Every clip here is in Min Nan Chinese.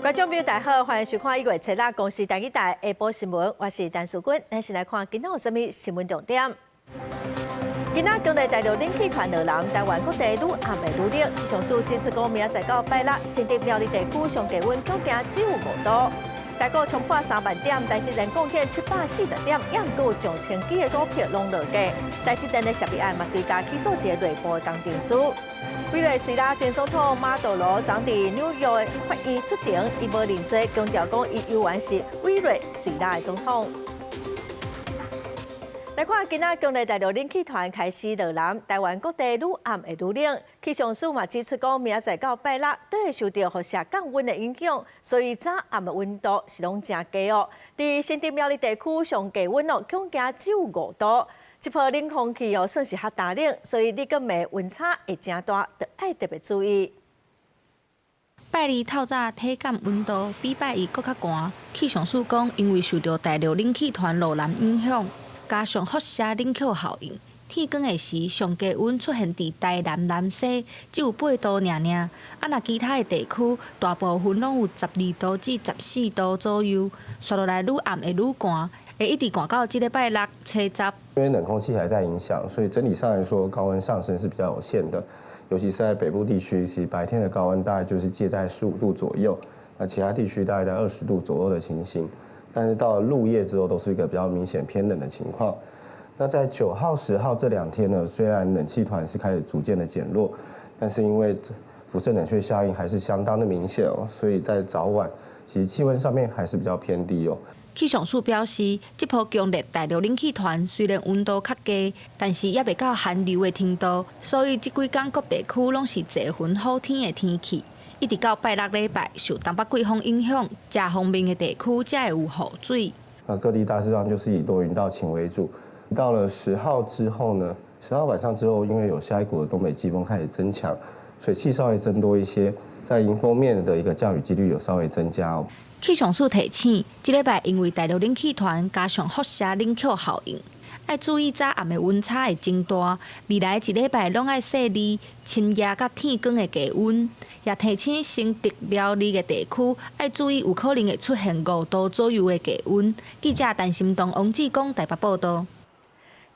觀眾朋友大家好，歡迎收看1月7日公視台語台下晡新聞，我是陳淑君。咱先來看今仔有啥物新聞重點。今仔強烈大陸冷氣團落南，台灣各地愈暗會愈冷。氣象署指出講，明仔載到拜六，新竹苗栗地區上低溫恐驚只有5度。台股衝破3萬點，台積電貢獻740點，也毋過上千支的股票攏落價。台積電的設備案嘛，追加起訴一个內部的工程師。委內瑞拉前總統馬杜羅昨佇紐約法院出庭，伊無認罪，強調講伊猶原是委內瑞拉的總統。來看今仔強烈大陸冷氣團開始落南，台灣各地愈暗會愈冷。氣象署嘛指出講，明仔載到拜六都會受著輻射降溫的影響，所以早暗的溫度是攏誠低哦。佇新竹苗栗地區上低溫哦，恐驚只有5度。這波冷空氣哦，算是較大冷，所以你個暝溫差會誠大，著愛特別注意。拜二透早體感溫度比拜一閣較寒。氣象署講，因為受著大陸冷氣團落南影響，加上輻射冷卻效應，天光的時上低溫出現佇台南南勢只有8度爾爾，啊若其他的地區大部分攏有12度至14度左右。紲落來愈暗會愈寒，會一直寒到這禮拜六初十。因為冷空氣還在影響，所以整體上來說高溫上升是比較有限的。尤其是在北部地區，其實白天的高溫大概就是介在15度左右，那其他地區大概在20度左右的情形。但是到了入夜之後，都是一個比較明顯偏冷的情況。那在9號、10號這2天呢，雖然冷氣團是開始逐漸的減弱，但是因為輻射冷卻效應還是相當的明顯哦，所以在早晚其實氣溫上面還是比較偏低哦。氣象署表示，這波強烈大陸冷氣團雖然溫度較低，但是猶未到寒流的程度，所以這幾工各地區攏是濟雲好天的天氣。一直到拜六禮拜，受東北季風影響，這方面的地區才會有雨水。那各地大致上就是以多雲到晴為主。到了十號之後呢，10號晚上之後，因為有下一股的東北季風開始增強，水汽稍微增多一些，在迎風面的一個降雨幾率有稍微增加哦。氣象署提醒，這禮拜因為大陸冷氣團加上輻射冷卻效應，愛注意早暗的溫差會增大。未來一禮拜攏愛細膩深夜佮天光的低溫。也提醒新竹苗栗的地區愛注意有可能會出現5度左右的低溫。記者陳心東、王志剛台北報道。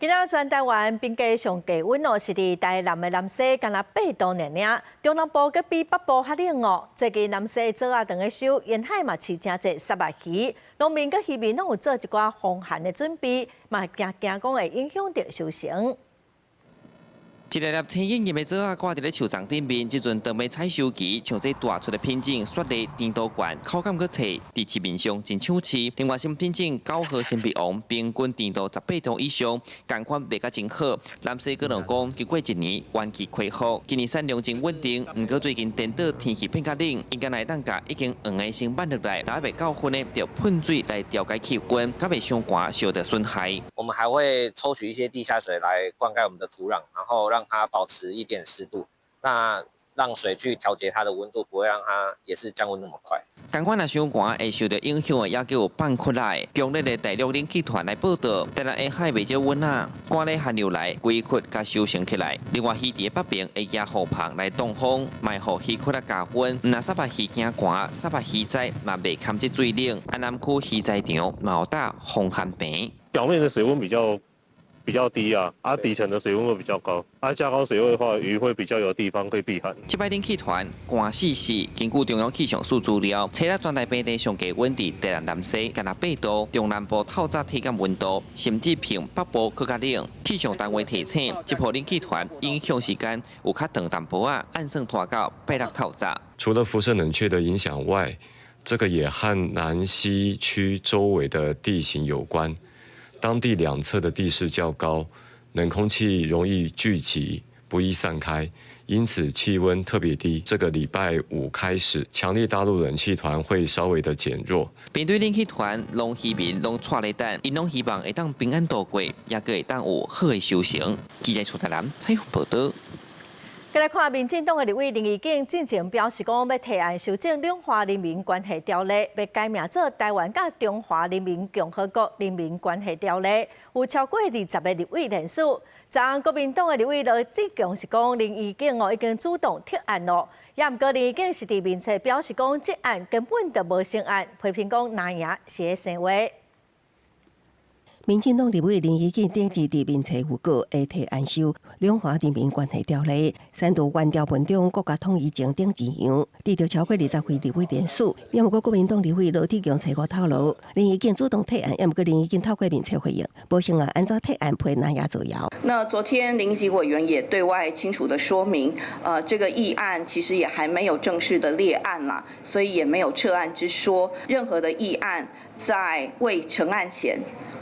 今仔全台灣平均上低溫哦，是佇台南的南勢，干焦8度爾爾。中南部閣比北部較冷哦。最近南勢棗仔當咧收，沿海嘛飼誠濟虱目魚，農民佮漁民攏有做一寡防寒的準備，嘛驚驚講會影響著收成。一粒粒青葉葉的棗仔掛佇咧樹叢頂面，這陣當欲採收期，像這大出的品種，雪梨甜度懸，口感閣脆，佇市面上真搶市。另外，新品種9號新碧王，平均甜度18度以上，仝款賣甲真好。南勢果農講，經過一年元氣恢復，今年產量真穩定。毋過最近顛倒天氣變較冷，應該會當共已經黃的先挽落來，若猶未夠薰的，著噴水來調節氣溫，較袂傷寒受著損害。我們還會抽取一些地下水來灌溉我們的土壤，然後讓它保持一點濕度，那讓水去調節它的溫度，不會讓它也是降溫那麼快。仝款若傷寒會受著影響的，也叫有放窟來。強烈的大陸冷氣團來報道，台南沿海袂少溫啊，寒冷寒流來，規窟共收成起來。另外，魚池的北邊會加雨棚來擋風，莫予魚窟仔加溫。毋若虱目魚驚寒，虱目魚仔嘛袂堪這水冷。安南區魚仔場嘛有搭防寒棚。表面的水溫比較低啊，啊底層的水溫會比較高，啊加高水位的話，魚會比較有地方可以避寒。這擺冷氣團寒死死，根據中央氣象署資料，初六全台平地上低溫佇台南南勢，干焦8度，中南部透早體感溫度甚至比北部閣較冷。氣象單位提醒，這波冷氣團影響時間有較長淡薄仔，按算拖到拜六透早。除了輻射冷卻的影響外，這個也和南溪區周圍的地形有關。當地兩側的地勢較高，冷空氣容易聚集，不易散開，因此氣溫特別低。這個禮拜五開始，強烈大陸冷氣團會稍微的減弱。面對冷氣團，農漁民攏掣咧等，𪜶攏希望會當平安度過，也閣會當有好的收成。記者徐台南採訪報道。來看民進黨的立委林宜景進前表示講，欲提案修正兩華人民關係條例，欲改名做台灣佮中華人民共和國人民關係條例，有超過20個立委聯署。昨昏國民黨的立委羅智強是講，林宜景哦已經主動撤案囉，也毋過林宜景是佇面冊表示講，這案根本就無成案，批評講藍營是咧生話。民進黨立委林宜景頂日佇面冊預告，會提案修兩華人民關係條例，刪除原條文中國家統一前頂字樣，得著超過20位立委聯署。也毋過國民黨立委羅智強初五透露，林宜景主動退案，也毋過林宜景透過面冊回應，無成案按怎退案批藍營造謠。那昨天林宜景委員也對外清楚的說明，這個議案其實也還沒有正式的列案啦，所以也沒有撤案之說。任何的議案在未成案前，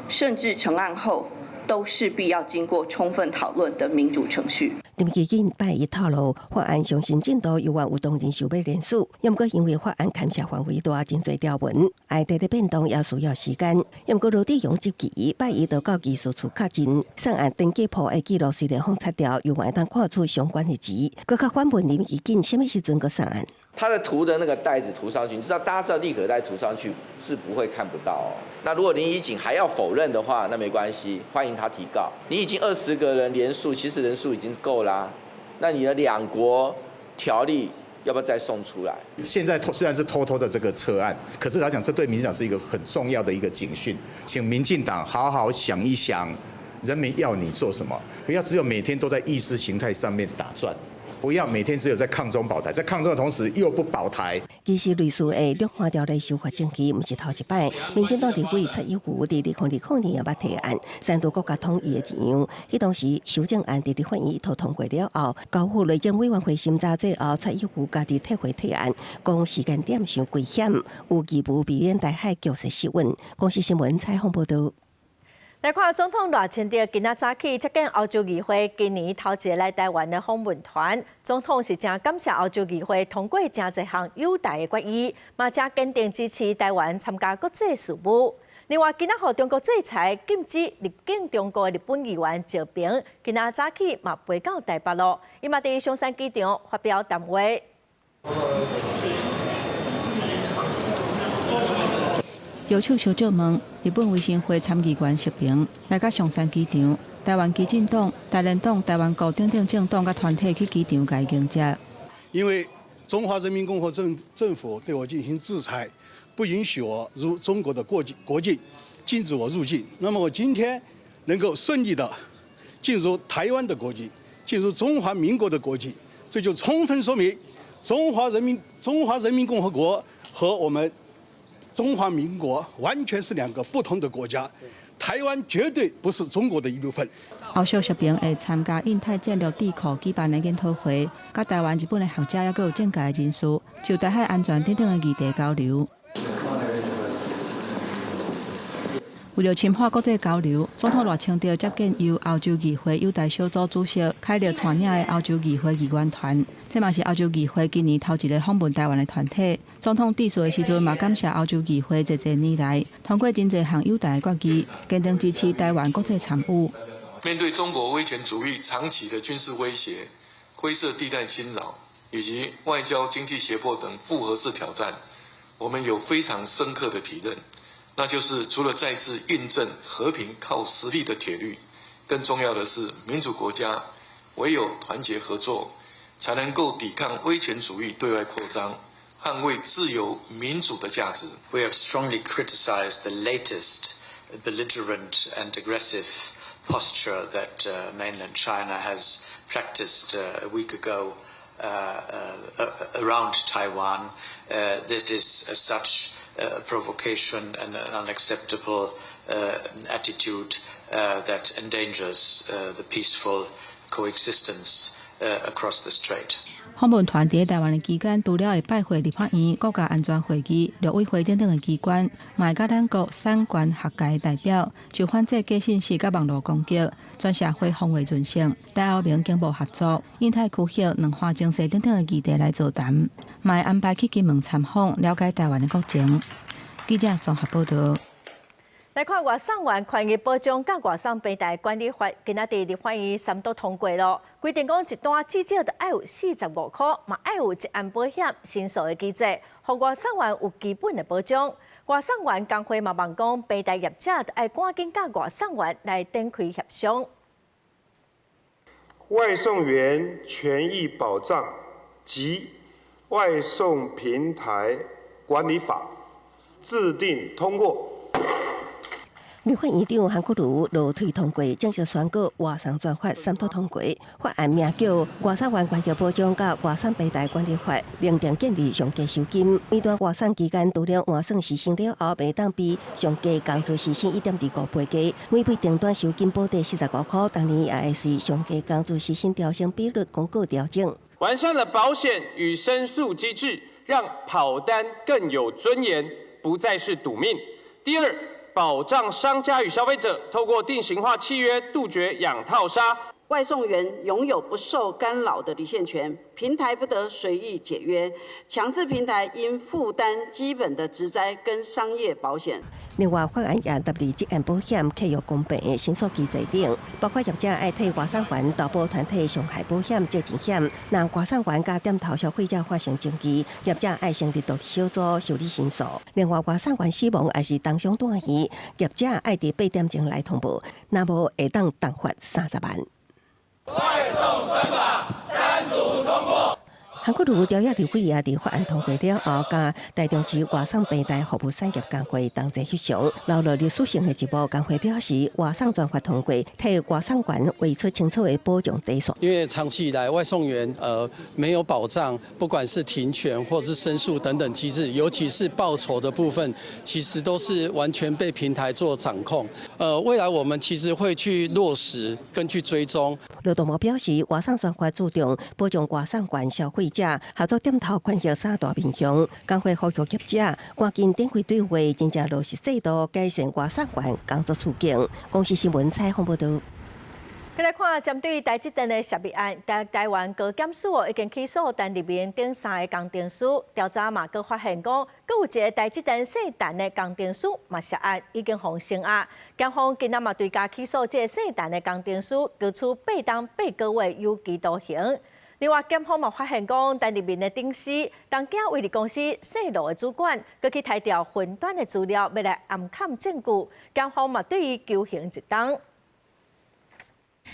甚至成案後，都勢必要經過充分討論的民主程序。林宜景拜一透露，法案上新進度猶原有當人想欲聯署，也毋過因為法案牽涉範圍大，真濟條文，愛佇咧變動也需要時間。也毋過羅智強質疑，拜一就到技術處確認，送案登記簿的記錄雖然予擦掉，猶原會當看出相關的字，閣較反問林宜景啥物時陣閣送案。他的塗的那個袋子塗上去，你知道大家知道立可帶塗上去是不會看不到哦。那如果林宜景還要否認的話，那沒關係，歡迎他提告。你已經20個人聯署，其實人數已經夠啦。那你的兩國條例要不要再送出來？現在雖然是偷偷的這個撤案，可是來講，這對民進黨是一個很重要的一個警訊，請民進黨好好想一想，人民要你做什麼，不要只有每天都在意識形態上面打轉。不要每天只有在抗中保台，在抗中的同時又不保台。其實類似的兩華條例修法程序，毋是頭一擺。民進黨立委蔡英文佇2020年也捌提案，刪除國家統一的字樣。彼當時修正案佇立法院一頭通過了後，交付內政委員會審查最後，蔡英文家己退回提案，講時間點傷危險，有義務避免台海局勢失穩。公視新聞採訪報導。來看總統賴清德今仔早起接見歐洲議會今年頭一个來台灣的訪問團，總統是誠感謝歐洲議會通過誠濟項友台的決議，嘛誠堅定支持台灣參加國際事務。另外，今仔予中國制裁禁止入境中國的日本議員石平，今仔早起嘛飛到台北囉，伊嘛佇松山機場發表談話。搖手相借問，日本維新會參議員石平來到松山機場，台灣基進黨、台聯黨、台灣國等等政黨佮團體去機場共伊迎接。因為中華人民共和政府對我進行制裁，不允許我入中國的國境，禁止我入境。那麼我今天能夠順利的進入台灣的國境，進入中華民國的國境，這就充分說明中華人民共和國和我們中華民國完全是兩個不同的國家，台灣絕對不是中國的一部分。後續石平會參加印太戰略智庫舉辦的研討會，佮台灣、日本的學者猶閣有政界的人士，就台海安全等等的議題交流。為著深化國際交流，總統賴清德接見由歐洲議會友台小組主席凱勒帶領的歐洲議會議員團，這嘛是歐洲議會今年頭一个訪問台灣的團體。總統致辭的時陣嘛，感謝歐洲議會濟濟年來通過真濟項友台的決議，堅定支持台灣國際參與。面對中國威權主義長期的軍事威脅、灰色地帶侵擾以及外交、經濟脅迫等複合式挑戰，我們有非常深刻的體認。那就是除了再次印證和平靠實力的鐵律，更重要的是，民主國家唯有團結合作，才能夠抵抗威權主義對外擴張，捍衛自由民主的價值。 We have strongly criticized the latest belligerent and aggressive posture that mainland China has practiced a week ago around Taiwan. This is such a provocation and an unacceptable attitude that endangers the peaceful coexistence across the strait. 訪問團佇台灣的期間，除了會拜會立法院、國家安全會議、陸委會等等的機關，嘛會佮咱國產官學界代表，就反制假訊息佮網路攻擊、全社會防衛韌性、台歐盟經貿合作、印太區域兩岸情勢等等的議題來座談，嘛會安排去金門參訪，了解台灣的國情。記者綜合報導。來看外送員權益保障佮外送平台管理法，今仔佇立法院三讀通過囉。規定講一單至少著愛有45箍，嘛愛有職安保險申訴的機制，予外送員有基本的保障。外送員工會嘛望講，平台業者著愛趕緊佮外送員來展開協商。外送員權益保障及外送平台管理法制定通過。立法院長韓國瑜落推通過，正式宣告外送專法三讀通過。法案名叫《外送員權益保障佮外送平台管理法》，明定建立上低收金。每段外送期間，除了換算時薪了後，袂當比上低工資時薪1.25倍低。每筆訂單收金保底45箍，當年也會隨上低工資時薪調升比率公告調整。完善了保險與申訴機制，讓跑單更有尊嚴，不再是賭命。第二，保障商家與消費者透過定型化契約杜絕養套殺。外送員擁有不受干擾的離線權，平台不得隨意解約，強制平台應負擔基本的職災跟商業保險。另外，法案也納入職安保險、契約公平的申訴機制等，包括業者愛替外送員投保團體傷害保險、責任險。若外送員佮店頭消費者發生爭議，業者愛成立獨立小組受理申訴。另外，外送員死亡抑是當傷住院，業者愛佇8點鐘內通報，若無會當重罰30萬。外送專法三讀通過。韓國瑜朝野立委也佇法案通過了後，佮台中市外送平台服務產業工會同齊翕相，留落歷史性的一幕。工會表示，外送專法通過，替外送員畫出清楚的保障底線。因為長期以來，外送員沒有保障，不管是停權或是申訴等等機制，尤其是報酬的部分，其實都是完全被平台做掌控。未來我們其實會去落實跟去追蹤。勞動部表示，外送專法注重保障外送員消費者合作店頭權益三大面向，工會呼籲業者趕緊展開對話，真正落實制度，改善外送員工作處境。公視新聞採訪報導。再來看針對台積電的泄密案，台灣高檢署已經起訴陳立明等三个工程師，調查嘛，閣發現講，閣有一个台積電姓陳的工程師嘛涉案，已經予聲押。檢方今仔嘛追加起訴這个姓陳的工程師，求處8冬8個月有期徒刑。另外，檢方嘛發現講，陳立明的頂司東京威力公司線路的主管，閣去提著雲端的資料，欲來暗崁證據。檢方嘛對伊求刑一冬。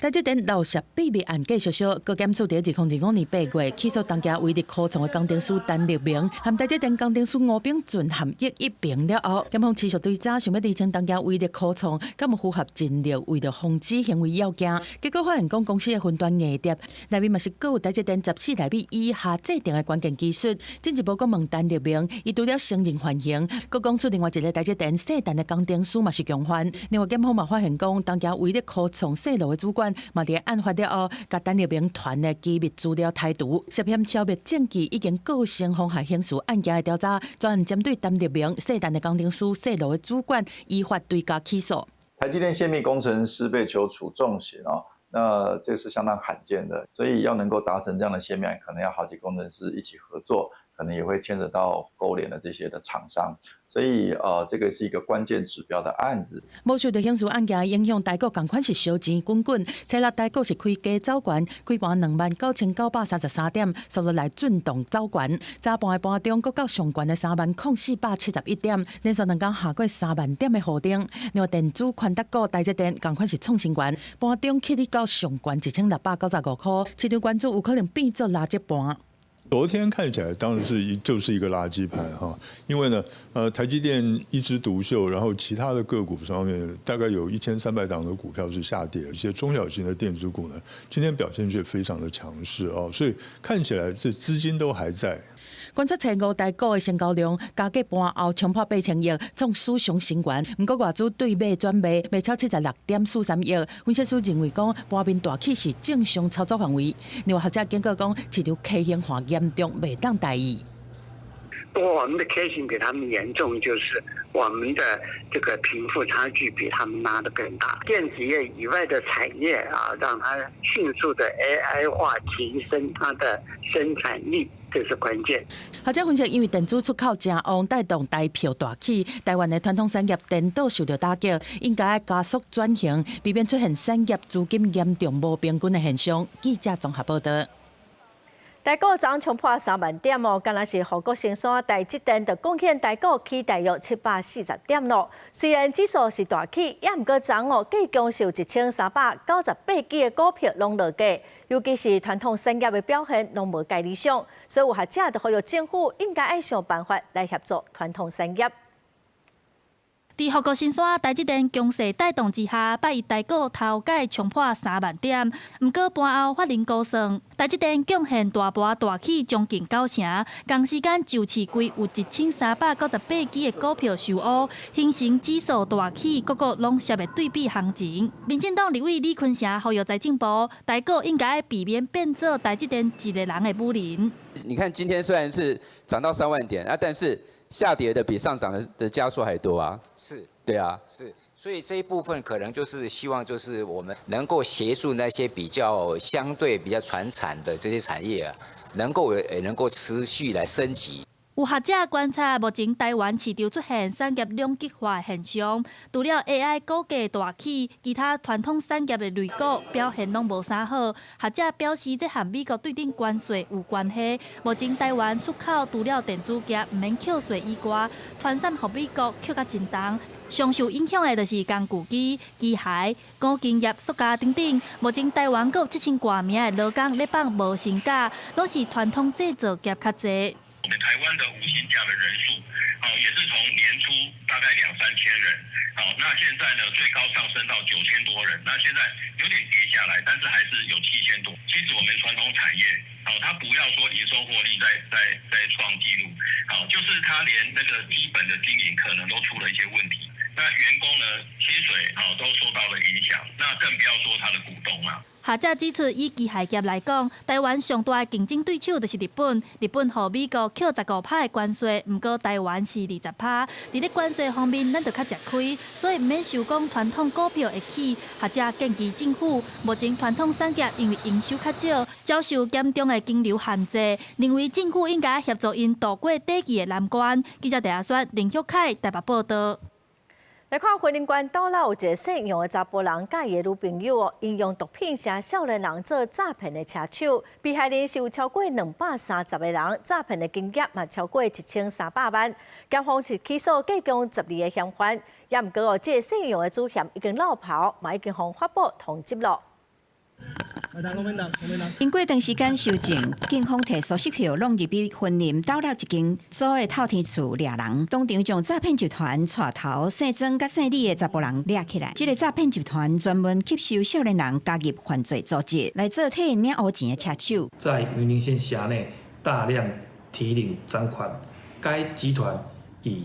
台積電漏泄秘密案繼續燒，高檢署佇2025年8月起訴東京威力科創的工程師陳立明，和台積電工程師吳秉俊和葉一平了後，檢方持續追查，想欲釐清東京威力科創敢有符合盡力為著防止行為要件，結果發現講公司的雲端硬碟內面嘛是閣有台積電14納米以下製程的關鍵技術。進一步閣問陳立明，伊除了承認犯行，閣講出另外一个台積電姓陳的工程師嘛是共犯。另外檢方嘛發現講，東京威力科創線路的主管嘛佇案發了後，共陳立明傳的機密資料提除，涉嫌抄密證據已經告成妨害刑事案件的調查，專針對陳立明、姓陳的工程師、線路的主管依法追加起訴。台積電洩密工程師被求處重刑哦，那這是相當罕見的，所以要能夠達成這樣的洩密案，可能要好幾工程師一起合作，可能也會牽扯到勾連的這些的廠商，所以這個是一個關鍵指標的案子。無受著刑事案件影響，台股仝款是燒錢滾滾。初六台股是開低走懸，開盤29,933點，紲落來震盪走懸。早盤的盤中閣到上懸的30,471點，連續兩工下過3萬點的予頂。另外電子權值股台積電仝款是創新懸，盤中起佇到上懸1695箍，市場關注有可能變做垃圾盤。昨天看起來當然是就是一個垃圾盤哈，因為呢，台積電一枝獨秀，然後其他的個股上面大概有1300檔的股票是下跌，一些中小型的電子股呢，今天表現卻非常的強勢哦，所以看起來這資金都還在。觀察初五台股的成交量，加計盤後衝破8000億，創史上新懸。毋過外資對買轉賣，賣超76.43億。分析師認為講，盤面大起是正常操作範圍。另外學者警告講，市場畸形化嚴重，袂當大意。不過我們的畸形比他們嚴重，就是我們的這個貧富差距比他們拉得更大。電子業以外的產業啊，讓它迅速的 AI 化，提升它的生產力。這是關鍵。學者分析，因為電子出口誠旺，帶動台票大起，台灣的傳統產業顛倒受著打擊，應該加速轉型，避免出現產業資金嚴重無平均的現象。記者綜合報道。台股昨衝破3萬點哦，敢若是護國神山台積電就貢獻台股起大約740點咯。雖然指數是大起，也毋過昨哦，計共有1398支的股票攏落價，尤其是傳統產業的表現攏無蓋理想，所以有學者就呼籲政府應該愛想辦法來協助傳統產業。佇護國神山台積電強勢帶動之下，拜一台股頭擺衝破3萬點。毋過盤後法人估算，台積電貢獻大盤大起將近9成，仝時間就市規有1398支的股票受烏，形成指數大起，各國攏涉的對比行情。民進黨立委李坤城呼籲財政部，台股應該避免變做台積電一个人的武林。你看今天雖然是漲到3萬點啊，但是下跌的比上漲的家數還多啊！是，對啊，是，所以這一部分可能就是希望，就是我們能夠協助那些比較相對比較傳產的這些產業啊，能夠持續來升級。有學者觀察，目前台灣市場出現產業兩極化的現象，除了 AI 股價大起，其他傳統產業的類股表現攏無啥好。學者表示，這和美國對頂關稅有關係。目前台灣出口除了電子業毋免扣稅以外，傳產予美國扣甲真重。上受影響的就是工具機、機械、五金業、塑膠等等。目前台灣閣有7000外名的勞工咧放無薪假，攏是傳統製造業較濟。我們台灣的無薪假的人數，也是從年初大概兩三千人，好，那現在呢最高上升到9000多人，那現在有點跌下來，但是還是有7000多。其實我們傳統產業，好，它不要說營收獲利在創紀錄，好，就是它連那個基本的經營可能都出了一些問題。那員工呢薪水好都受到了影響，那更不要說他的股東啦。學者指出，以機械業來講，台灣上大的競爭對手就是日本。日本予美國扣15趴的關稅，毋過台灣是20趴。佇咧關稅方面，咱就較食虧，所以毋免想講傳統股票會起。學者建議政府，目前傳統產業因為營收較少，遭受嚴重的金流限制，認為政府應該協助𪜶渡過短期的難關。記者鄭阿雪、林旭凱台北報道。來看雲林縣斗六有一个姓楊的查埔人，佮伊的女朋友哦，𪜶用毒品挾少年人做詐騙的車手，被害人是有超過230個人，詐騙的金額嘛超過1300萬。檢方是起訴計共12个嫌犯，也毋過哦，這个姓楊的主嫌已經落跑，嘛已經予法部通緝咯。經過長時間搜證，警方提數十票攏入去雲林斗六一間租的透天厝掠人，當場將詐騙集團帶頭姓曾佮姓李的查埔人掠起來。這个詐騙集團專門吸收少年人加入犯罪組織，來做替𪜶領烏錢的車手。在雲林縣轄內大量提領贓款，該集團以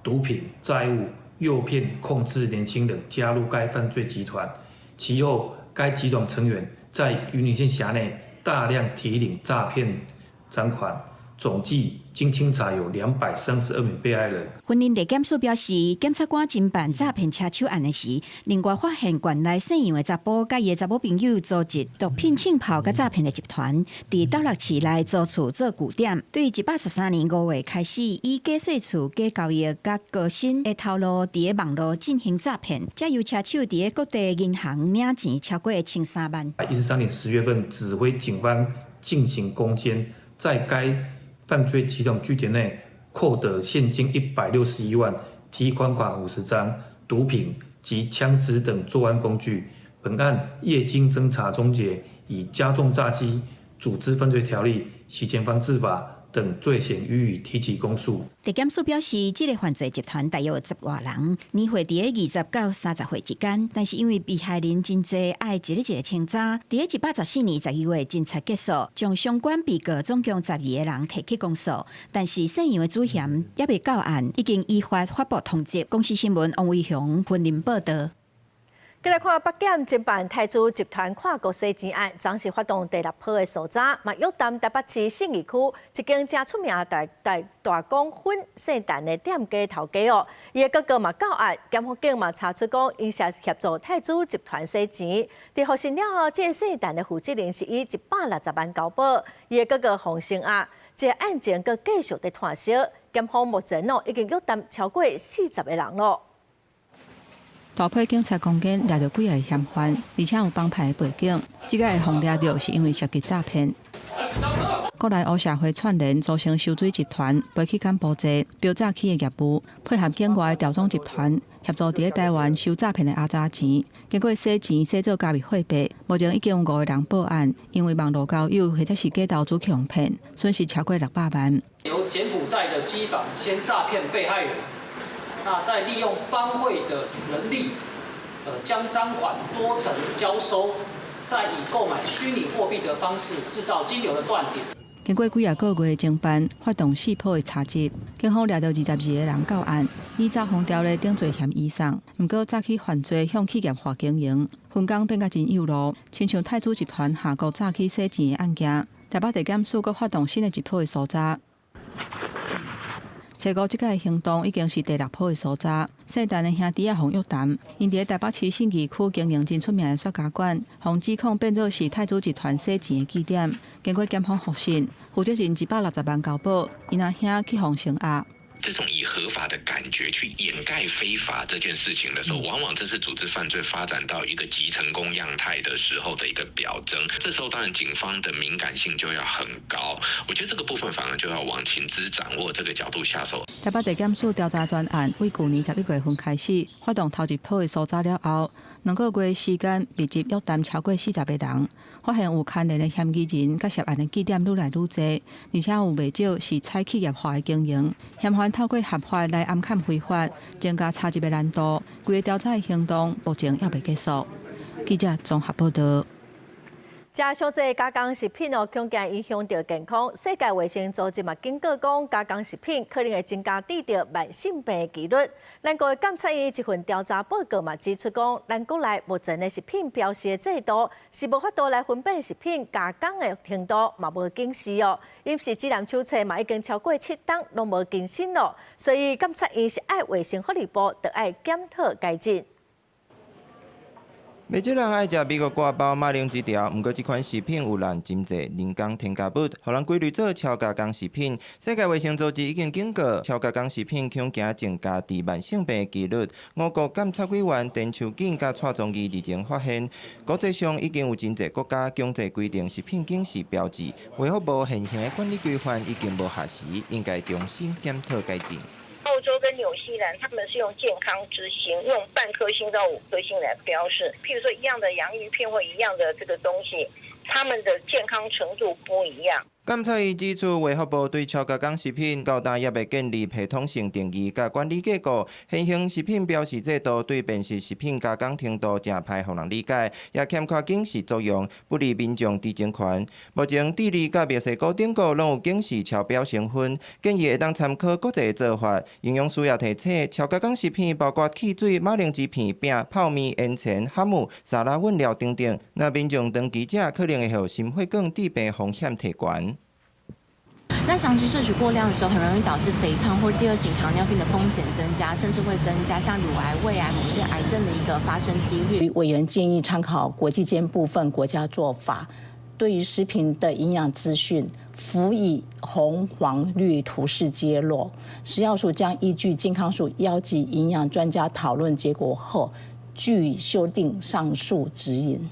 毒品、債務誘騙、控制年輕人加入該犯罪集團，其後該集團成員在雲林縣轄內大量提領詐騙贓款，總計經清查有232名被害人。雲林地檢署表示，檢察官偵辦詐騙車手案的時，另外發現縣內姓楊的查埔佮伊的查某朋友組織毒品槍炮佮詐騙的集團，佇斗六市內租厝做據點。對113年5月開始，以假稅厝、假交易佮高薪的頭路，佇咧網路進行詐騙，才由車手佇咧各地銀行領錢超過1300萬。 13年10月份，指揮警方進行攻堅，在該犯罪集團據點內扣得現金161萬、提款卡50張、毒品及槍支等作案工具。本案業經偵查終結，以加重詐欺、組織犯罪條例、洗錢防治法等罪嫌予以提起公訴。地檢署表示，這个犯罪集團大約有10外人，年歲佇咧20到30歲之間，但是因為被害人真濟，愛一个一个清查。佇咧114年12月，偵查結束，將相關被告總共12個人提起公訴，但是姓楊的主嫌猶未到案，已經依法發布通緝。公視新聞王維雄雲林報道。繼來看北檢偵辦台資集團跨國洗錢案，昨是發動第六波的搜查，嘛約談台北市信義區一間誠出名大大大公粉聖誕的店家頭家哦，伊的哥哥嘛到案，檢輔警嘛查出講，𪜶涉協助泰資集團洗錢。佇予審了後，這个聖誕的負責人是以160萬交保，伊的哥哥洪勝亞。這個案情閣繼續佇拖燒，檢方目前哦已經約談超過40個人囉。大批警察攻堅掠著幾个嫌犯，而且有幫派的背景。這个會予掠著是因為涉及詐騙。國內黑社會串聯組成收水集團，飛去柬埔寨標詐欺的業務，配合境外調裝集團協助佇咧台灣收詐騙的阿渣錢，經過洗錢洗做加密貨幣。目前已經有五個人報案，因為網路交友或者是假投資去予騙，損失超過600萬。由柬埔寨的機房先詐騙被害人，那再利用幫會的人力，將贓款多層交收，再以購買虛擬貨幣的方式製造金流的斷點。經過幾仔個月的偵辦，發動四波的查緝，警方掠著22個人到案，依詐防條例定罪嫌移送。毋過早起犯罪向企業化經營，分工變甲真幼路，親像太子集團下國早起洗錢的案件，台北地檢署閣發動新的一波的搜查。初五這個行動已經是第六波的搜查。姓陳的兄弟仔予約談，𪜶佇台北市信義區經營真出名的雪茄館，予指控變做是太子集團洗錢的據點。經過檢方複審，負責人160萬交保，𪜶阿兄去予聲押。這種以合法的感覺去掩蓋非法這件事情的時候，往往這是組織犯罪發展到一個極成功樣態的時候的一個表徵。這時候當然警方的敏感性就要很高。我覺得這個部分反而就要往情資掌握這個角度下手。台北地檢署調查專案，為舊年11月份開始發動頭一波的搜查了後，2個月時間密集約談超過40個人，發現有牽連的嫌疑人佮涉案的據點愈來愈濟，而且有袂少是採企業化的經營，嫌犯透過合法來掩崁非法，增加查緝的難度。規个調查的行動目前猶未結束。記者綜合報導。食傷濟加工食品哦，恐驚影響著健康。世界衛生組織嘛警告講，加工食品可能會增加得著慢性病的幾率。咱國的監察院一份調查報告嘛指出講，咱國內目前的食品標示的制度是無法度來分辨食品加工的程度，嘛無警示哦。飲食指南手冊嘛已經超過7冬攏無更新咯，所以監察院是愛衛生福利部，著愛檢討改進。袂少人愛食美國割包馬鈴薯條，毋過這款食品有摎真濟人工添加物，予人歸類做超加工食品。世界衛生組織已經警告，超加工食品恐驚增加致慢性病的幾率。我國監察委員陳秋瑾佮蔡宗義日前發現，國際上已經有真濟國家強制規定食品警示標誌，衛福部現行的管理規範已經無合時，應該重新檢討改進。澳洲跟紐西蘭，他們是用健康之星，用半顆星到5顆星來標示。譬如說一樣的洋芋片或一樣的這個東西，他們的健康程度不一樣。監察院指出，衛福部對超加工食品到今猶未建立系統性定義佮管理架構，現行食品標示制度對辨識食品加工程度誠歹予人理解，也欠缺警示作用，不利民眾知情權。目前，智利佮墨西哥等國攏有警示超標成分，建議會當參考國際做法。營養師也提醒，超加工食品包括汽水、馬鈴薯片、餅、泡麵、煙腸、哈姆、沙拉飲料等等。若民眾長期食，可能會予心血管疾病風險提懸。那長期攝取過量的時候，很容易導致肥胖或第二型糖尿病的風險增加，甚至會增加像乳癌、胃癌某些癌症的一個發生幾率。委員建議參考國際間部分國家做法，對於食品的營養資訊，輔以紅、黃、綠圖示揭露。食藥署將依據健康署邀集營養專家討論結果後，據以修訂上述指引。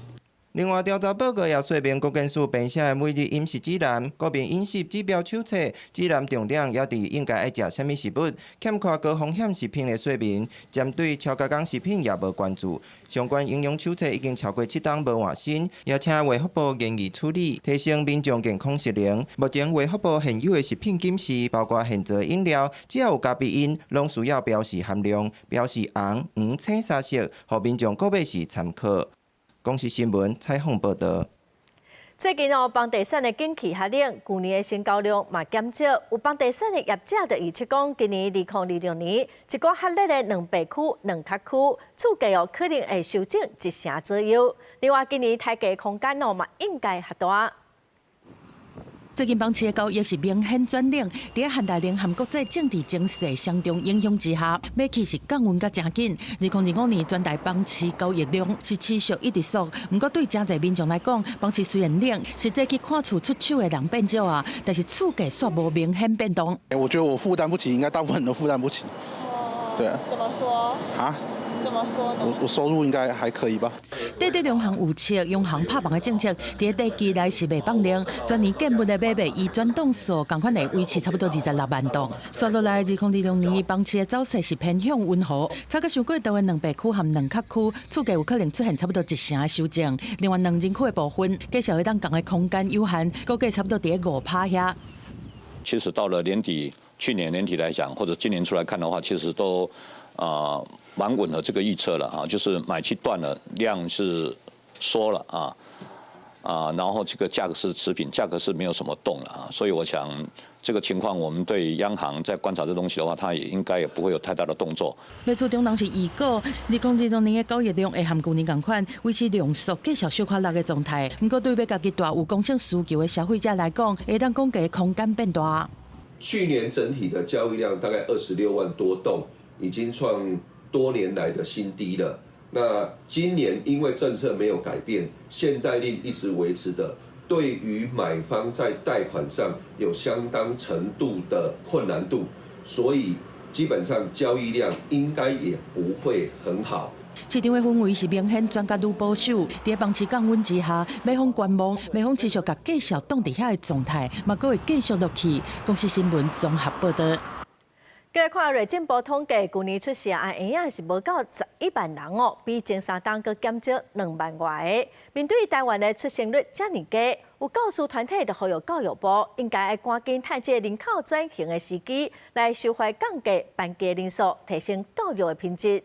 另外，調查報告也說明，國健署編寫的每日飲食指南、國民飲食指標手冊，指南重點也佇應該愛食啥物食物，欠缺高風險食品的說明，針對超加工食品也無關注。相關營養手冊已經超過7冬無換新，也請衛福部研議處理，提升民眾健康識能。目前衛福部現有的食品警示，包括現做飲料，只要有咖啡因，攏需要標示含量，標示紅、黃、青三色，予民眾購買時參考。公視新聞採訪報導。最近哦，房地產的景氣較冷，舊年的成交量嘛減少。有房地產的業者就預測講，今年2026年，一寡較熱的兩白區、兩較區，厝價哦可能會修正1成左右。另外，今年刣價空間哦嘛應該較大。最近房市的交易是明顯轉冷，佇限大令和國際政治情勢雙重影響之下，買氣是降溫甲誠緊。2025年全台房市交易量是持續一直縮，毋過對誠濟民眾來講，房市雖然冷，實際去看厝出手的人變少啊，但是厝價卻無明顯變動。我覺得我負擔不起，應該大部分人都負擔不起。對啊。怎麼說？啊？怎麼說呢？我收入應該還可以吧。短短兩項有策，央行拍房的政策，佇短期內是袂放量，全年建物的買賣依轉棟數仝款會維持差不多26萬棟。紲落來，2026年房市的走勢是偏向溫和，炒較傷過度的兩白區和兩較區，厝價有可能出現差不多一成的修正。另外，兩人區的部分，繼續會當降的空間有限，估計差不多佇5趴遐。其實到了年底，去年年底來講，或者今年初來看的話，其實都蠻吻合這個預測了啊，就是買氣斷了，量是縮了啊啊，然後這個價格是持平，價格是沒有什麼動了啊，所以我想這個情況，我們對央行在觀察這東西的話，它也應該也不會有太大的動作。賣厝中人是預估，2026年的交易量會和舊年仝款，維持量縮繼續小可落的狀態。毋過對欲家己蹛有剛性需求的消費者來講，會當講價空間變大。去年整體的交易量大概26萬多棟，已經創多年來的新低了。那今年因為政策沒有改變，限貸令一直維持的，對於買方在貸款上有相當程度的困難度，所以基本上交易量應該也不會很好。市場的氛圍是明顯轉甲愈保守，佇房市降溫之下，買方觀望，賣方持續共繼續擋佇遐的狀態，嘛閣會繼續落去。公視新聞綜合報導。繼來看內政部統計，舊年出世的嬰仔是無夠11萬人哦，比前3冬閣減少2萬外个。面對台灣的出生率遮爾低，有教師團體就呼籲教育部應該愛趕緊趁這個人口轉型的時機，來修法降低班級人數，提升教育的品質。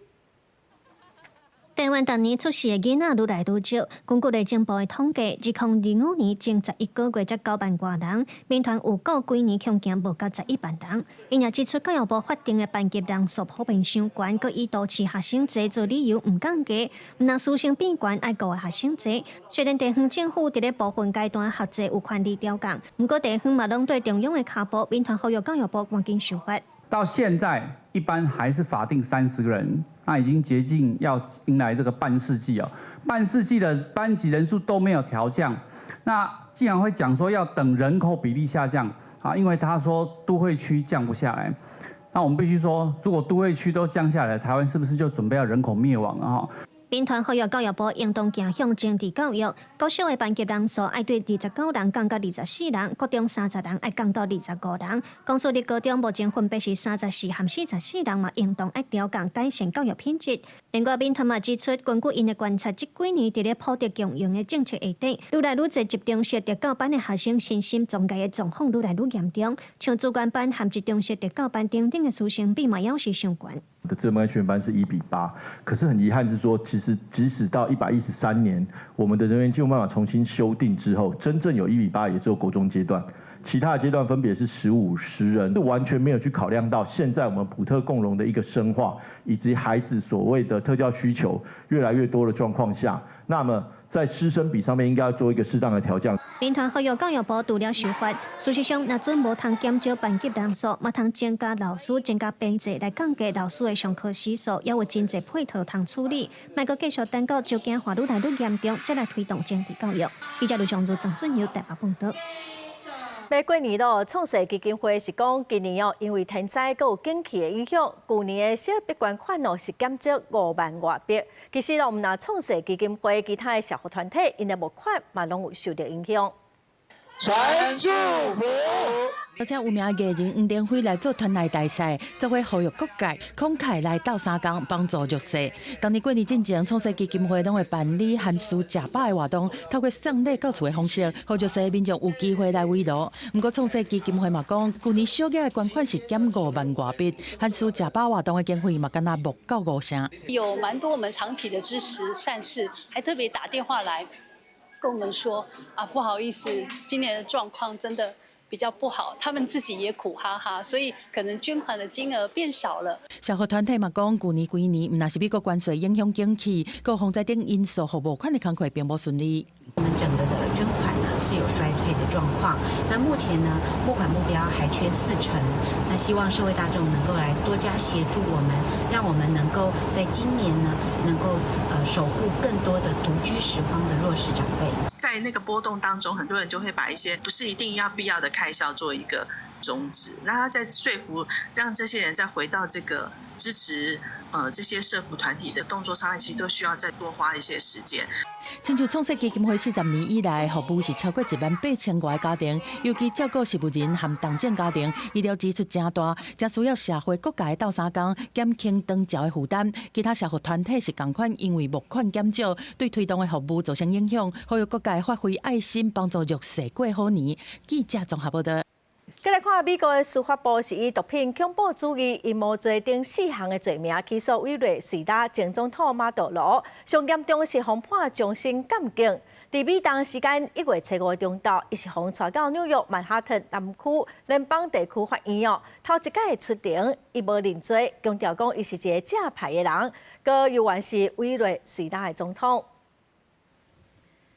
台灣逐年出世的囡仔愈來愈少。根據內政部的統計，2025年前11個月才9萬外人，民團預估幾年恐驚無夠11萬人。𪜶也指出，教育部法定的班級人數普遍傷懸，閣以都市學生濟做理由毋降低，毋但師生比懸愛顧的學生濟。雖然地方政府佇咧部分階段學制有權利調降，毋過地方嘛攏綴中央的跤步，民團呼籲教育部趕緊修法。到現在，一般還是法定30個人。那已經接近要迎來這個半世紀哦，半世紀的班級人數都沒有調降，那既然會講說要等人口比例下降啊，因為他說都會區降不下來，那我們必須說，如果都會區都降下來，台灣是不是就準備要人口滅亡了哈？民團呼籲教育部應當走向精緻教育，國小的班級人數愛對29人降到24人，國中30人愛降到25人。公私立高中目前分別是34和44人嘛，應當愛調降改善教育品質。另外，民團嘛指出，根據𪜶的觀察，這幾年佇咧普特共融的政策下底，愈來愈濟集中式特教班的學生身心狀態的狀況愈來愈嚴重，像資源班和集中式特教班等等的師生比嘛，猶是傷懸。的自班訓練班是1比8，可是很遺憾是說，其實即使到113年，我們的人員進入辦法重新修訂之後，真正有1比8也只有國中階段，其他的階段分別是15、10人，是完全沒有去考量到現在我們普特共融的一個深化，以及孩子所謂的特教需求越來越多的狀況下，那麼在師生比上面應該要做一個適當的調降。民團呼籲教育部除了修法，事實上，若準無通減少班級人數，嘛通增加老師、增加編制來降低老師的上課時數，也有真濟配套通處理。莫閣繼續等到少子化愈來愈嚴重，才來推動精緻教育。記者盧長如、張俊耀台北報導。欲過年咯，創世基金會是講，今年哦，因為天災閣有景氣的影響，舊年的小筆捐款哦是減少5萬外筆。其實咯，毋但創世基金會，其他的社福團體，𪜶的募款嘛攏有受著影響。傳祝福。而且有名藝人黃庭輝來做團內大使，做伙呼籲各界慷慨來鬥相共幫助弱勢。當年過年進前，創世基金會攏會辦理寒暑食飽的活動，透過送禮到厝的方式，予弱勢民眾有機會來慰勞。毋過創世基金會嘛講，舊年小額的捐款是減5萬外筆，寒暑食飽活動的經費嘛敢若無夠五成。有蠻多我們長期的支持善事，還特別打電話來跟我們說啊，不好意思，今年的狀況真的比較不好，他們自己也苦哈哈，所以可能捐款的金額變少了。社福團體嘛講，舊年規年毋但是美國關稅影響景氣，閣洪災等因素，予募款的工課並無順利。我們整個的捐款呢是有衰退的狀況，那目前呢募款目標還缺4成，那希望社會大眾能夠來多加協助我們，讓我們能夠在今年呢能夠守護更多的獨居拾荒的弱勢長輩。在那個波動當中，很多人就會把一些不是一定要必要的開銷做一個終止，那他在說服讓這些人再回到這個支持這些社福團體的動作上面，其實都需要再多花一些時間。親像創設基金會40年以來，服務是超過1萬8千外個家庭，尤其照顧植物人和重症家庭，醫療支出誠大，誠需要社會各界鬥相共減輕長照的負擔。其他社福團體是仝款，因為募款減少，對推動的服務造成影響，呼籲各界發揮愛心，幫助弱勢過好年。記者綜合報道。繼來看美國的司法部是以毒品恐怖主義陰謀罪等四項的罪名起訴委內瑞拉前總統馬杜羅，上嚴重是予判終身監禁。佇美東時間1月初5中晝，伊是予帶到紐約曼哈頓南區聯邦地區法院哦，頭一擺出庭，伊無認罪，強調講伊是一个正派的人，閣猶原是委內瑞拉的總統。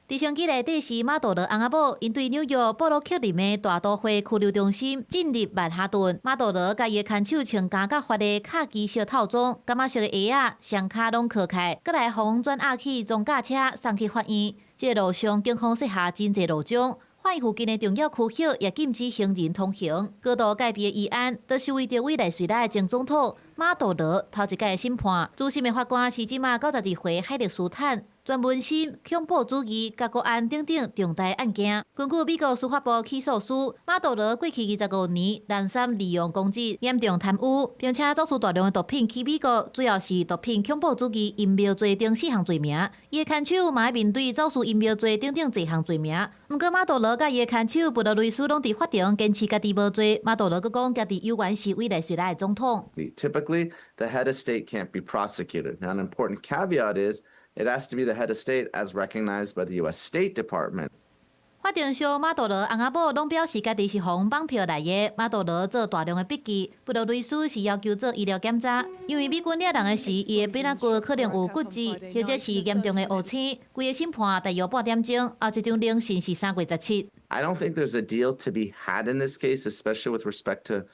直升機內底是馬杜羅翁仔某，𪜶對紐約布魯克林的大都會拘留中心進入曼哈頓。馬杜羅佮伊的牽手穿加甲髮的卡其色套裝，柑仔色的鞋仔，雙跤攏囥開，閣來予轉押去裝甲車送去法院。這個路上警方設下真濟路障，法院附近的重要區域也禁止行人通行。高度戒備的治安，都是為著委內瑞拉的前總統馬杜羅頭一擺審判。主審的法官是這馬92歲海勒斯坦。專門審恐怖主義、佮國安等等重大案件。根據美國司法部起訴書，馬杜羅過去25年濫贍利用公職，嚴重貪污，並且走私大量的毒品去美國，主要是毒品恐怖主義陰謀罪等四項罪名。伊的牽手嘛愛面對走私陰謀罪等等濟項罪名。毋過馬杜羅佮伊的牽手布羅雷斯攏佇法庭堅持家己無罪。馬杜羅閣講家己猶原是委內瑞拉的總統。 Typically, the head of state can't be prosecuted. Now, an important caveat is it has to be the head of state as recognized by the U.S. State Department. 法庭上，馬杜羅翁仔某攏表示家己是予綁票來的。馬杜羅做大量的筆記，布羅雷斯是要求做醫療檢查，因為美軍掠人的時，伊的背仔骨可能有骨折，或者是嚴重的烏青。規個審判大約半點鐘，後一場聆訊是3月17。 I don't think there's a deal to be had in this case, especially with respect to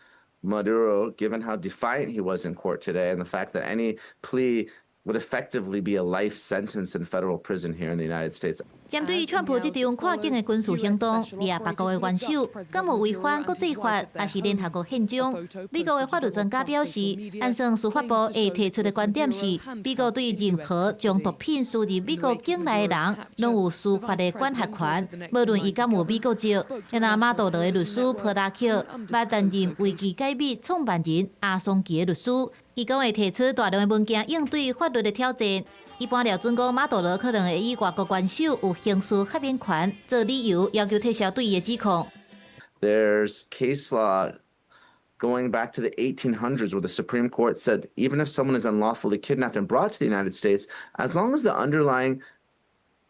Maduro, given how defiant he was in court today and the fact that any plea would effectively be a life sentence in federal prison here in the United States. 針對川普這場跨境的軍事行動，掠別國的元首，敢有違反國際法，抑是聯合國憲章？美國的法律專家表示，按算司法部會提出的觀點是，美國對任何將毒品輸入美國境內的人，攏有司法的管轄權，無論伊敢有美國籍。若馬杜羅的律師普拉克，捌擔任維基解密創辦人阿桑奇的律師，伊講會提出大量的文件應對法律的挑戰。一般料準講，馬杜羅可能會以外國元首有刑事豁免權做理由，要求撤銷對伊的指控。 There's case law going back to the 1800s where the Supreme Court said even if someone is unlawfully kidnapped and brought to the United States, as long as the underlying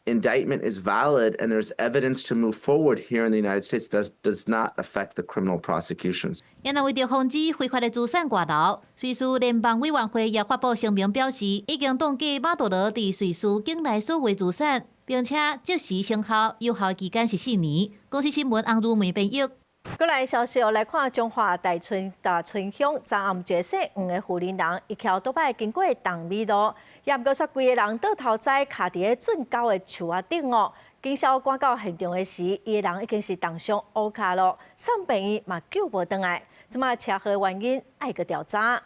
indictment is valid and there's evidence to move forward here in the United States, does not affect the criminal prosecutions. 也若為著防止非法的資產外流，瑞士聯邦委員會也發布聲明表示，已經凍結馬杜羅佇瑞士境內所有資產，並且即時生效，有效期間是4年。公視新聞洪如梅編譯。過來消息，來看彰化大村鄉昨暗一个姓黃的婦人人，伊騎歐多擺經過東美路，也毋過煞規个人倒頭栽卡佇咧圳溝的樹仔頂哦。警消趕到現場的時，伊个人已經是重傷烏跤咯，送病院嘛救無轉來。這馬車禍原因愛閣調查。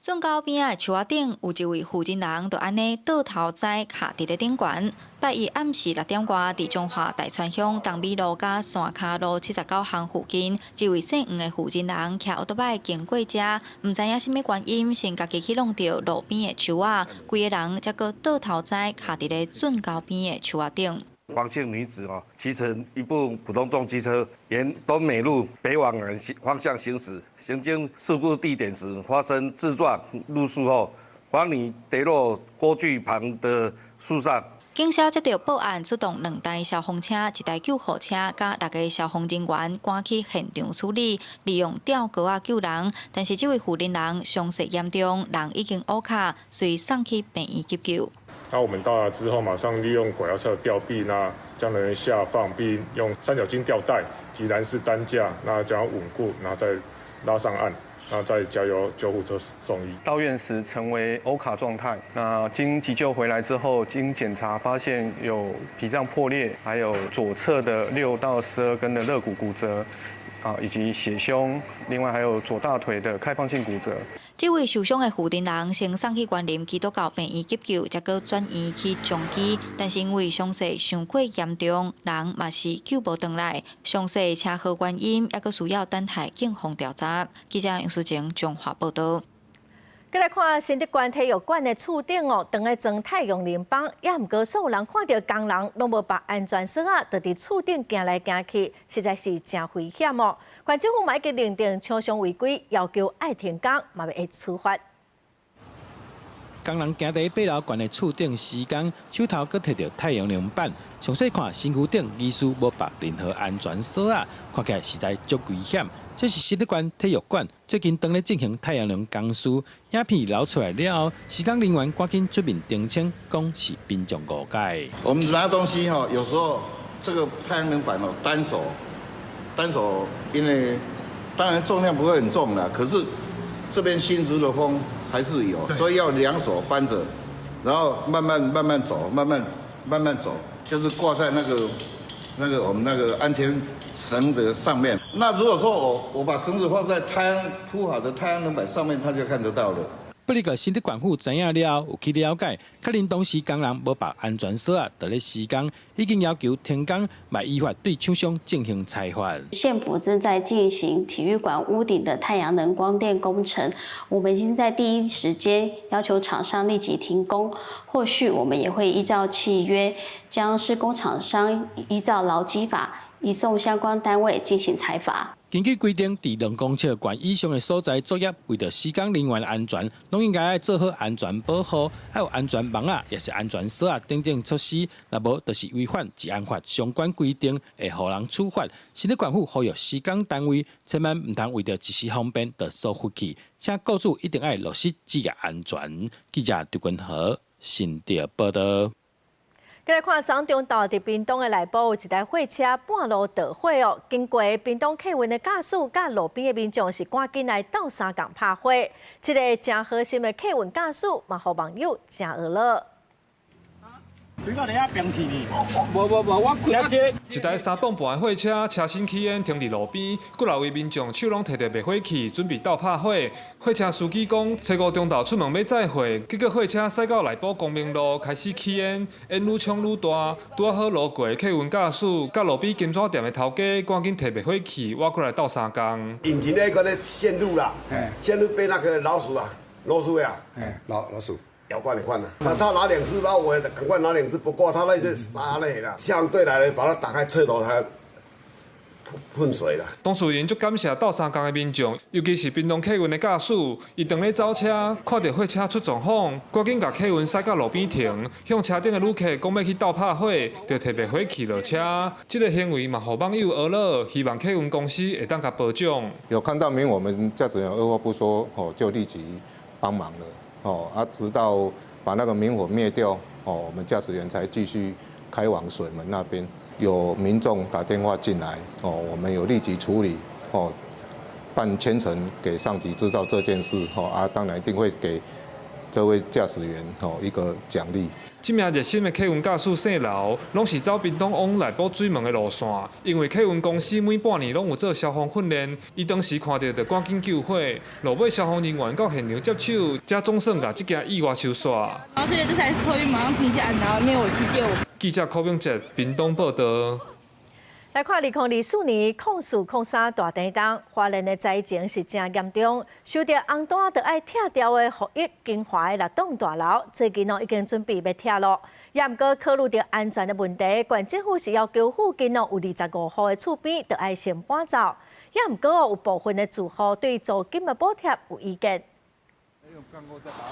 圳溝邊仔的樹仔頂有一位婦人人，就按呢倒頭栽卡佇咧頂懸。拜一暗時6點外，佇彰化大川鄉東美路佮山跤路79巷附近，一位姓黃的婦人人騎歐多擺經過遮，毋知影啥物原因，先家己去挵著路邊的樹仔，規个人才閣倒頭栽卡佇咧圳溝邊的樹仔頂。黃姓女子哦，騎乘一部普通重機車沿東美路北往南方向行駛，行經事故地點時發生自撞入樹後，黃女跌落溝渠旁的樹上。警消接著報案，出動兩台消防車、一台救護車，佮六个消防人員趕去現場處理，利用吊鈎仔救人。但是這位負責人傷勢嚴重，人已經烏卡，隨送去病院急救。那我們到達之後，馬上利用拐搖車吊臂，那將人員下放，並用三角巾吊帶及藍絲擔架，那將穩固，然後再拉上岸。那再交由救護車送醫。到院時成為歐卡狀態。那經急救回來之後，經檢查發現有脾臟破裂，還有左側的6到12根的肋骨骨折，啊，以及血胸，另外還有左大腿的開放性骨折。這位受傷的負責人先送去員林基督教病院急救，才閣轉院去長期。但是因為傷勢傷過嚴重，人嘛是救無轉來。詳細車禍原因猶閣需要等待警方調查。記者楊淑晴彰化報導。閣來看新竹縣體育館的厝頂哦，當咧裝太陽能板，猶毋過所有人看著工人攏無縛安全索仔，就佇厝頂行來行去，實在是誠危險哦。縣政府嘛已經認定廠商違規，要求愛停工，嘛會處罰。工人行佇8樓懸的厝頂施工，手頭閣提著太陽能板。詳細看身軀頂疑似無縛任何安全索仔，看起來實在足危險。這是新竹縣體育館最近當咧進行太陽能工事，影片流出來了後，施工人員趕緊出面澄清，講是民眾誤解。我們拿東西哈，有時候這個太陽能板哦，單手，單手，因為當然重量不會很重啦，可是這邊新竹的風還是有，所以要兩手搬著，然後慢慢慢慢走，慢慢慢慢走，就是掛在那個我們那個安全繩的上面。那如果說我把繩子放在太陽鋪好的太陽能板上面，他就看得到了。不過，新竹縣府知影了後，有去了解，確認當時工人無縛安全索仔，佇咧施工，已經要求停工，嘛依法對廠商進行裁罰。縣府正在進行體育館屋頂的太陽能光電工程，我們已經在第一時間要求廠商立即停工。後續我們也會依照契約，將施工廠商依照勞基法移送相關單位進行裁罰。根據規定，佇2公尺懸以上的所在作業，為著施工人員安全，攏應該愛做好安全保護，愛有安全網仔，抑是安全索仔等等措施。若無，就是違反治安法相關規定，會予人處罰。新竹縣府呼籲施工單位，千萬毋通為著一時方便就疏忽去，請僱主一定愛落實職業安全。記者張君和新竹報導。閣來看，昨中晝佇屏東的內埔有一台貨車半路著火哦。經過屏東客運的駕駛佮路邊的民眾是趕緊來鬥相共拍火。這个誠好心的客運駕駛嘛，予網友誠呵咾。無無無，我一台3棟半的貨車，車身起煙，停佇路邊，幾若位民眾手攏提著滅火器，準備鬥拍火。貨車司機講，初五中晝出門欲載貨，結果貨車駛到內埔光明路開始起煙，煙愈衝愈大，拄仔好路過的客運駕駛，佮路邊金紙店的頭家，趕緊提滅火器，倚過來鬥相共。引擎那個線路啦，線路被那個老鼠啊，老鼠呀，老鼠。咬斷一塊了，他拿兩隻，然後我趕快拿兩隻，不過他那些沙類啦，相對來把它打開車頭，它噴水啦。當事人足感謝鬥相共的民眾，尤其是屏東客運的駕駛，伊當咧走車，看著貨車出狀況，趕緊共客運駛到路邊停，向車頂的旅客講欲去鬥拍火，就提滅火器落車。這个行為嘛，予網友呵咾，希望客運公司會當共褒獎。有看到明，我們駕駛員二話不說，哦，就立即幫忙了。哦啊，直到把那個明火滅掉，哦，我們駕駛員才繼續開往水門那邊。有民眾打電話進來，哦，我們有立即處理，哦，辦簽呈給上級知道這件事，哦啊，當然一定會給這位駕駛員哦一個獎勵。這名熱心的客運駕駛姓劉，攏是走屏東往內埔水門的路線。因為客運公司每半年攏有做消防訓練，伊當時看著就趕緊救火。落尾消防人員到現場接手，才總算共這件意外收煞。然後所以這台客運馬上停下來，然後滅火器借我。記者柯永哲屏東報導。來看2024年04/03大地震，花蓮的災情是誠嚴重，收著紅單就愛拆掉的福邑金華的六棟大樓，最近哦已經準備欲拆囉。也毋過考慮著安全的問題，縣政府是要求附近哦有25戶的厝邊，就愛先搬走。也毋過有部分的住戶對租金的補貼有意見。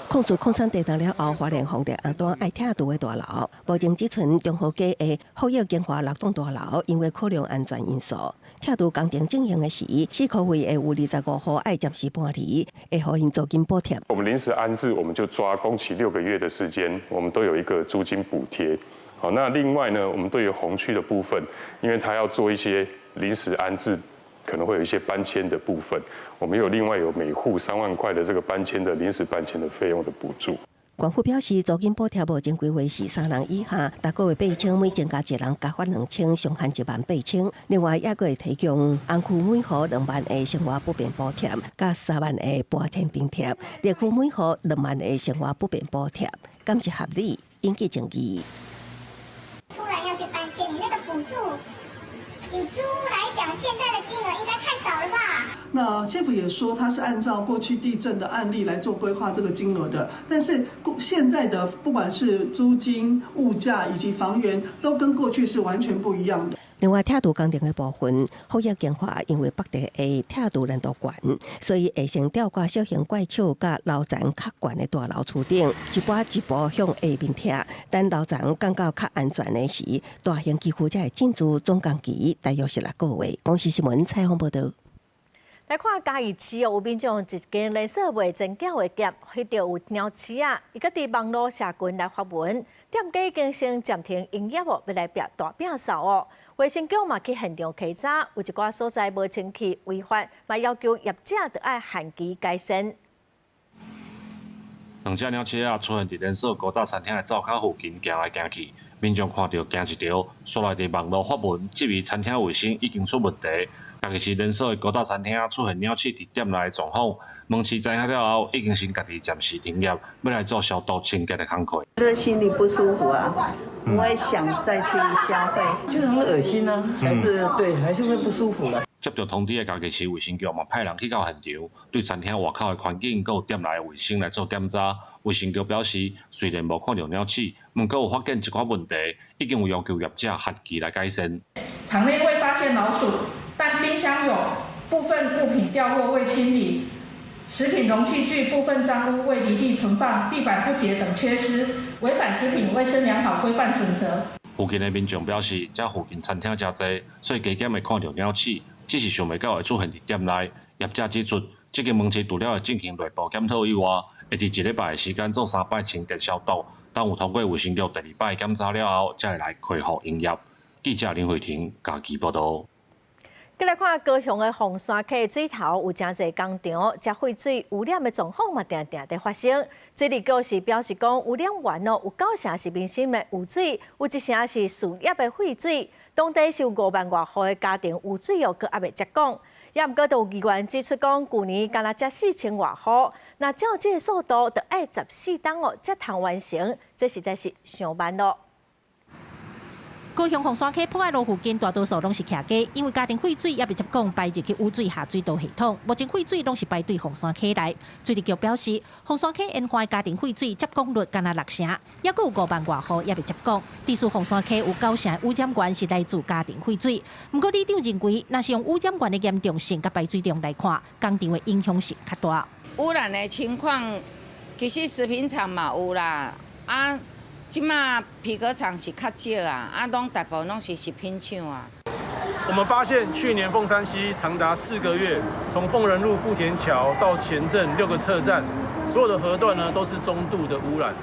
控訴礦山地動了後，花蓮風力紅單愛拆除的大樓，目前只賰中和街的福耀京華六棟大樓，因為考量安全因素，拆除工程進行的時，四箍位的有25戶愛暫時搬離，會予𪜶租金補貼。我們臨時安置，我們就抓工期6個月的時間，我們都有一個租金補貼。好，那另外呢，我們對於紅區的部分，因為他要做一些臨時安置，可能會有一些搬遷的部分，我們有另外有每戶3萬塊的這個搬遷的臨時搬遷的費用的補助。縣府表示，租金補貼目前規劃是三人以下，逐個月八千，每增加一人加發2000，上限18,000。另外，抑閣會提供紅區每戶2萬的生活不便補貼，佮3萬的搬遷津貼；綠區每戶2萬的生活不便補貼，敢是合理？引起爭議。突然要去搬遷，你那個補助，以租來講，現在的金額應該太少了吧？那縣府也說，它是按照過去地震的案例來做規劃這個金額的，但是現在的不管是租金、物價以及房源，都跟過去是完全不一樣的。另外，拆除工程的部分，福耀京華因為北地的拆除難度懸，所以會先吊掛小型怪手佮樓層較懸的大樓厝頂，一步一步向下面拆。等樓層降到較安全的時，大型機具才會進駐，總工期大約是6個月。公視新聞採訪報導。來看嘉義市哦，有民眾一間連鎖賣煎餃的店，彼著有貓鼠仔，伊閣佇網路社群來發文，店家已經先暫停營業哦，欲來拚大摒掃哦。衛生局嘛去現場稽查，有一寡所在無清氣違法，嘛要求業者著愛限期改善。兩隻貓鼠仔出現佇連鎖高檔餐廳的灶跤附近行來行去，民眾看著驚一趒，煞來佇網路發文質疑餐廳衛生已經出問題。嘉義市連鎖的高檔餐廳出現鳥鼠佇店內的狀況，門市知影了後，已經先家己暫時停業，欲來做消毒清潔的工課。這心裡不舒服啊，不會想再去消費，就很噁心啊，還是對，還是會不舒服啦。接著通知的嘉義市衛生局嘛派人去到現場，對餐廳外口的環境閣有店內的衛生來做檢查。衛生局表示，雖然無看著鳥鼠，毋過有發現一寡問題，已經有要求業者限期來改善。場內未發現老鼠，但冰箱有部分物品掉落未清理，食品容器具部分髒污未離地存放，地板不潔等缺失，違反食品衛生良好規範準則。附近的民眾表示，這附近餐廳誠濟，所以加減會看著鳥鼠，只是想袂到會出現佇店內。業者指出，這間門市除了會進行內部檢討以外，會佇一禮拜的時間做三擺清潔消毒，等有通過衛生局第二擺檢查了後，才會來恢復營業。記者林慧婷嘉義報導。閣來看高雄的鳳山溪水頭有誠濟工廠，這廢水污染的狀況嘛，定定佇發生。水利局是表示講，污染源哦有九成是民生的污水，有一成是事業的廢水。當地是有5萬外戶的家庭污水哦，閣猶未接管。也毋過都有議員指出講，舊年干焦接4000外戶，若照這个速度，著愛14冬哦，才通完成，這實在是傷慢囉。高雄鳳山溪博愛路附近大多數攏是徛家，因為家庭廢水猶未接管排入去污水下水道系統，目前廢水攏是排對鳳山溪內。水利局表示，鳳山溪沿岸家庭廢水接管率干焦六成，猶閣有5萬外戶猶未接管。指出鳳山溪有九成污染源是來自家庭廢水。毋過里長認為，若是用污染源的嚴重性佮排水量來看，工廠的影響性較大。污染的情況，其實食品廠嘛有啦，啊。這馬皮革廠是較少啊，啊，攏大部分攏是食品廠啊。我們發現去年鳳山溪長達4個月，從鳳仁路富田橋到前鎮六個測站，所有的河段呢都是中度的污染。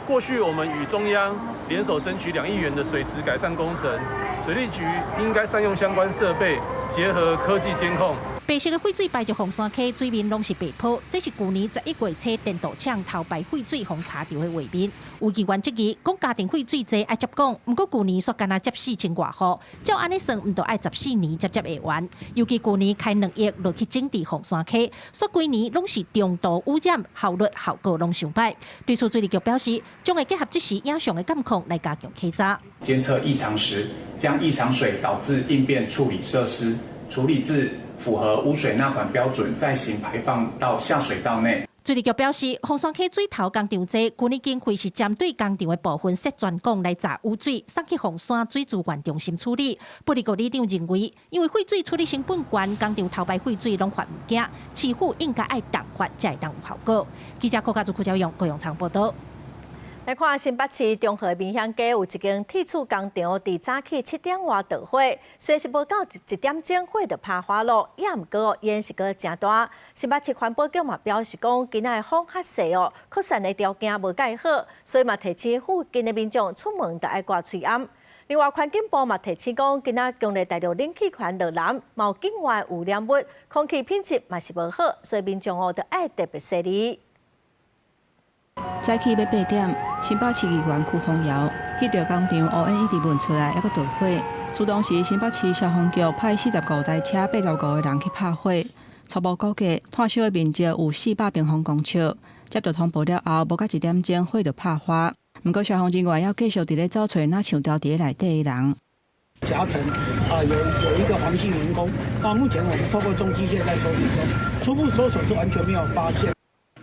過去我們與中央聯手爭取2億元的水質改善工程，水利局應該善用相關設備，結合科技監控。白色的廢水排入鳳山溪，水面攏是白泡，這是舊年11月初電鍍廠偷排廢水予查著的畫面。有議員質疑，講家庭廢水濟愛接管，毋過舊年煞干焦接4000外戶，照按呢算，毋著愛14年才接會完。尤其舊年開2億落去整治鳳山溪，煞規年攏是中度污染，效率效果攏上歹。對此，水利局表示，將會結合即時影像的監控來加強稽查。監測異常時，將異常水導至應變處理設施，處理至符合污水納管標準，再行排放到下水道內。水利局表示，鳳山溪水頭工廠濟，舊年經費是針對工廠的部分設專管來閘污水，送去鳳山水資源中心處理。不利局里長認為，因為廢水處理成本懸，工廠偷排廢水攏罰毋驚，市府應該愛重罰才會當有效果。記者郭家祖、柯昭勇、高永昌報道。來看新北市中和民興街有一間鐵厝工廠，佇早起7點外著火，雖然是無到一點鐘火就拍花囉，也毋過煙是閣誠大。新北市環保局嘛表示講，今仔的風較細哦，擴散的條件無蓋好，所以嘛提醒附近的民眾出門著愛掛喙罨。另外，環境部嘛提醒講，今仔強烈大陸冷氣團落南，嘛有境外污染物，空氣品質嘛是無好，所以民眾哦著愛特別細膩。早起欲8點，新北市議員邱宏堯彼著工廠烏煙一直聞出來，猶閣著火。出動時，新北市消防局派45台車、85個人去拍火。初步估計，炭燒的面積有400平方公尺。接到通報了後，無到一點鐘，火就拍花。毋過消防人員猶繼續佇咧走揣若像牢佇咧內底的人。夾層啊，有一個黃姓員工。那目前我們透過重機械在搜尋中，初步搜索是完全沒有發現。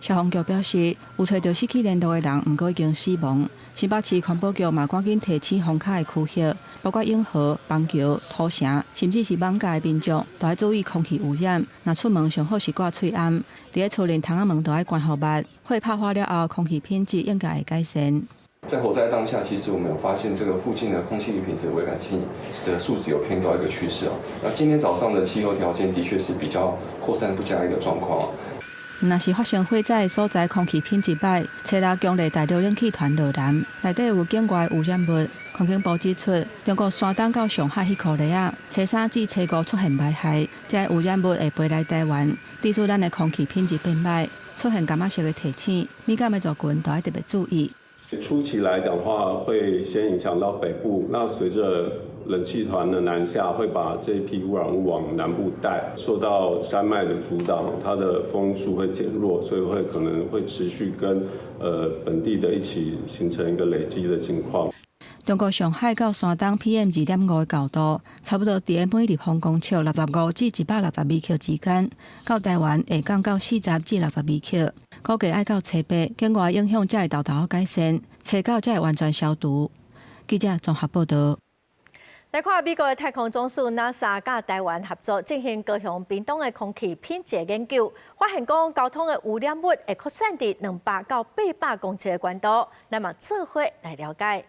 消防局表示，有揣著失去聯絡的人，毋過已經死亡。新北市環保局嘛趕緊提醒風跤的區域，包括永和、板橋、土城，甚至是艋舺的民眾，都愛注意空氣污染。若出門上好是掛喙罨，佇咧厝內窗仔門都愛關予密。火拍花了後，空氣品質應該會改善。在火災當下，其實我們有發現這個附近的空氣品質危感性的數值有偏高一個趨勢哦。那今天早上的氣候條件的確是比較擴散不佳一個狀況。若是發生火災的所在，空氣品質歹，初六強烈大陸冷氣團落南，內底有境外污染物。環境部指出，中國山東到上海彼箍塊仔，初三至初五出現霾害，這個污染物會飛來台灣，致使咱的空氣品質變歹，出現柑仔色的提醒，敏感的族群都愛特別注意。初期來講的話，會先影響到北部，那隨着冷氣團的南下，會把這批污染物往南部帶，受到山脈的阻擋，它的風速會減弱，所以會可能會持續跟本地的一起形成一個累積的情況。中國上海到山東 PM 2.5的高度，差不多佇咧每立方公尺65至162克之間，到台灣會降到40至62克，估計愛到初八，境外影響才會沓沓改善，初九才會完全消除。記者綜合報道。來看美國的太空總署 NASA 佮台灣合作進行高雄屏東的空氣品質研究，發現講交通的污染物會擴散佇200到800公尺的高度。咱嘛做伙來了解。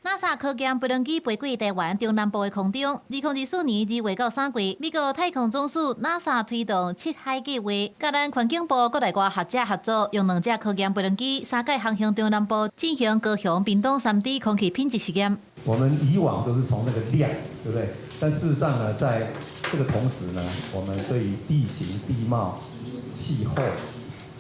NASA 科研飛行機飛過台灣中南部的空中，2024年2月到3月，美國太空總署 NASA 推動七海計畫，佮咱環境部國內外學者合作，用兩隻科研飛行機三擺航行中南部，進行高雄屏東3D 空氣品質實驗。我們以往都是從那個量，對不對？但事實上呢，在這個同時呢，我們對於地形、地貌、氣候，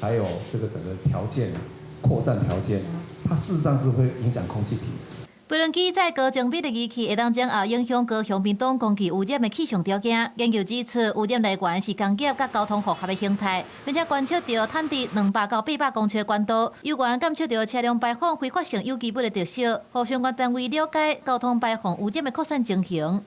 還有這個整個條件、擴散條件，它事實上是會影響空氣品質。飛行機載高精密的儀器，會當掌握影響高雄屏東空氣污染的氣象條件。研究指出，污染來源是工業佮交通混合的形態，並且觀測著探佇200到800公尺的高度，有關監測著車輛排放揮發性有機物的特色，予相關單位了解交通排放污染的擴散情形。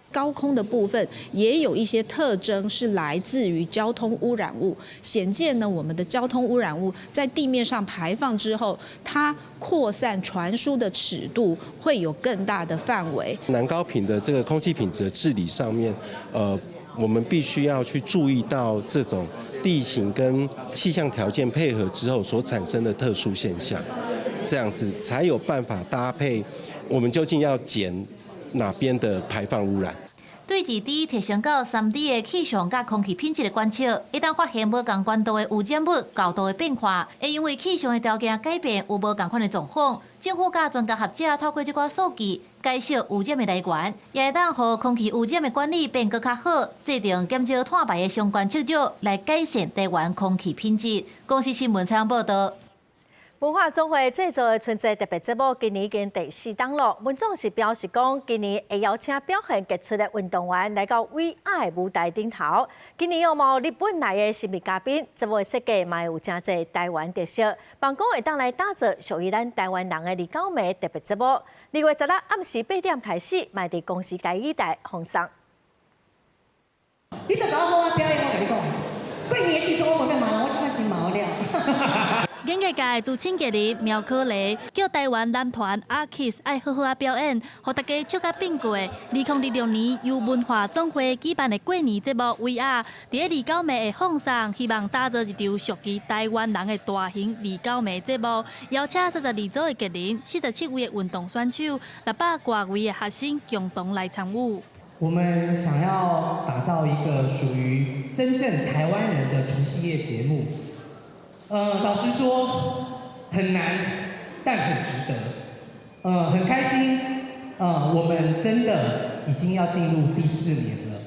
高空的部分也有一些特徵是來自於交通污染物，顯見呢，我們的交通污染物在地面上排放之後，它擴散傳輸的尺度會有更大的範圍。南高屏的這個空氣品質的治理上面，我們必須要去注意到這種地形跟氣象條件配合之後所產生的特殊現象，這樣子才有辦法搭配我們究竟要減哪邊的排放污染。對2D 提升到3D 的氣象佮空氣品質的觀測，一旦發現無仝高度的污染物高度的變化，會因為氣象的條件改變，有無仝款的狀況。政府佮專家學者透過這寡數據解析污染的來源，也會當予空氣污染的管理變閣較好，制定減少碳排的相關策略，來改善台灣空氣品質。公視新聞採訪報道。文化總會製作的春節特別節目，今年已經第四檔囉。文總是表示講，今年會邀請表現傑出的運動員來到偉大的舞台頂頭。今年有無日本來的神秘嘉賓，節目設計嘛有誠濟台灣特色，望講會當來打造屬於咱台灣人的二九暝特別節目。2月16暗時8點開始，嘛佇公視台語台放送。你著共我好好表演，我共你講。過年的時陣我無欲問，我這擺先毛了。演藝界主持人苗可麗叫台灣男團阿 Kiss 愛好好仔表演，予大家笑甲變過。2026年由文化總會舉辦的過年節目《尾仔》，佇咧二九暝會放送，希望打造一場屬於台灣人的大型二九暝節目，邀請32組的藝人、47位的運動選手、600多位的學生共同來參與。我們想要打造一個屬於真正台灣人的除夕夜節目。老實說很難，但很值得。很開心。我們真的已經要進入第四年了。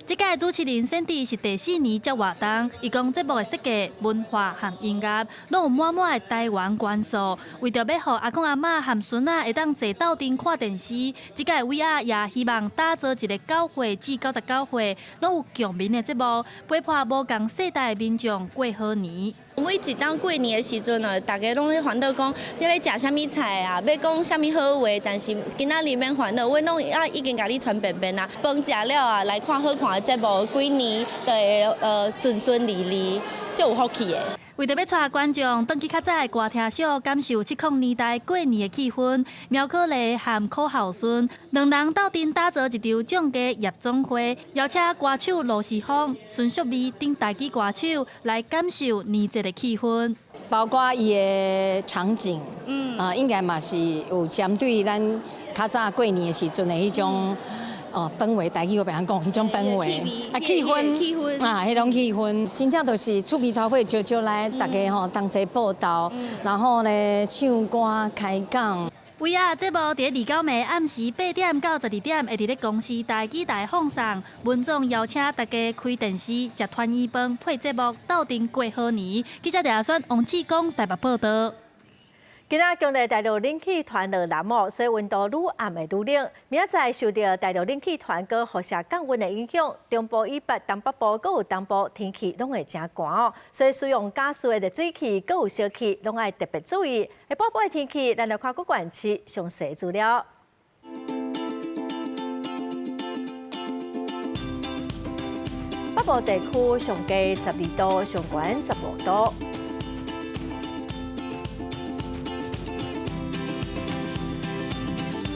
這屆主持人選佇是第四年接活動，伊講節目的設計、文化和音樂，攏有滿滿的台灣元素。為著欲予阿公阿嬤和孫仔會當坐鬥陣看電視，這屆尾仔也希望打造一個9歲至99歲攏有共鳴的節目，陪伴無仝世代的民眾過好年。每一當過年的時陣哦，大家攏咧煩惱講，這欲食啥物菜啊，欲講啥物好話，但是今仔日免煩惱，阮攏啊已經共你傳便便啊，飯食了啊，來看好看的節目，幾年就會順順利利，足有福氣的。為著欲帶觀眾轉去較早的歌廳小，感受70年代過年的氣氛，苗可麗和柯孝順兩人鬥陣打造一場眾家夜總會，邀請歌手羅時豐、孫淑美等台語歌手來感受年節的氣氛。包括伊的場景，啊，應該嘛是有針對咱較早過年的時陣的彼種。哦，氛圍，台語我袂曉講，彼種氛圍啊，氣氛，氣氛啊，彼種氣氛，真正就是出鼻頭會，招招來，大家吼同齊報道，然後呢唱歌開講。尾仔節目佇二九暝暗時8點到12點，會佇咧公視台語台放送。文總邀請大家開電視、食團圓飯、配節目，鬥陣過好年。記者廖選、王志剛台北報導。今仔強烈大陸冷氣團落南哦，所以溫度愈暗會愈冷。明仔載受著大陸冷氣團佮輻射降溫的影響，中部以北、東北部閣有東部天氣攏會誠寒哦。所以使用瓦斯的熱水器閣有燒氣，攏愛特別注意。下晡晡的天氣，咱來看各縣市詳細資料。北部地區上低12度，上懸15度。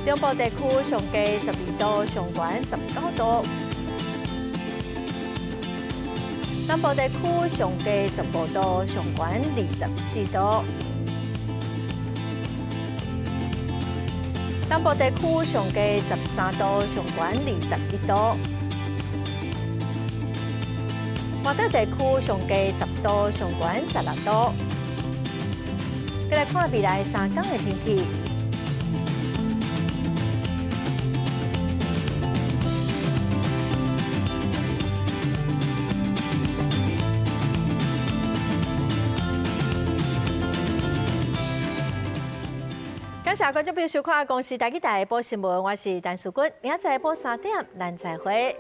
中部地區上低12度，上懸19度；南部地區上低15度，上懸24度；東部地區上低13度，上懸21度；外島地區上低10度，上懸16度。再來看未來三天的天氣。感謝觀眾朋友收看《公視台語台》報新聞，我是陳淑君，明仔載晡3點，咱再會。